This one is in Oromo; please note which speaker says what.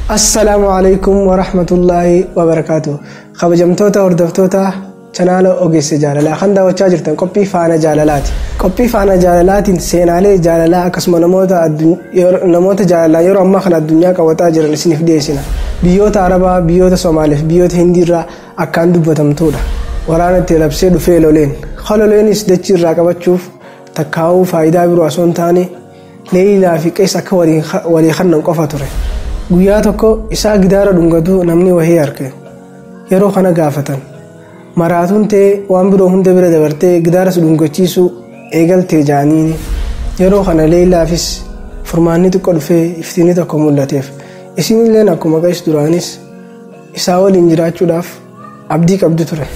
Speaker 1: Assalaamu alaikum wa rahmatullaahi wa barakaatu. Kabajamtoota hordoftoota chanaala Ogeessa Jaalalaa kan daawwachaa jirtan qophii Faana Jaalalaati. Qophii Faana Jaalalaatiin seenaalee jaalalaa akkasuma namoota jaalalaa yeroo ammaa kana addunyaa qabataa jiran isiniif dhiyeessina. Biyyoota Arabaa, biyyoota Somaaliif, biyyoota Hindiirraa akkaan dubbatamtuudha. Waraana itti labsee dhufee loleen. Loleenis dachii irraa qabachuuf takkaa'uu faayidaa biroo osoo hin taane Leeyilaa fi Qees akka walii kannan qofa ture. Guyyaa tokko isaa gidaara dhungatu namni wahii arge. Yeroo kana gaafatan. Maraatuun ta'ee waan biroo hunda bira dabartee gidaara si dhungachiisuu eegaltee jaaniini. Yeroo kana Leeyilaafis furmaanni xiqqoo dhufee iftiinni tokko mul'ateef. Isinilleen akkuma Qees duraanis isaa waliin jiraachuudhaaf abdii qabdi ture.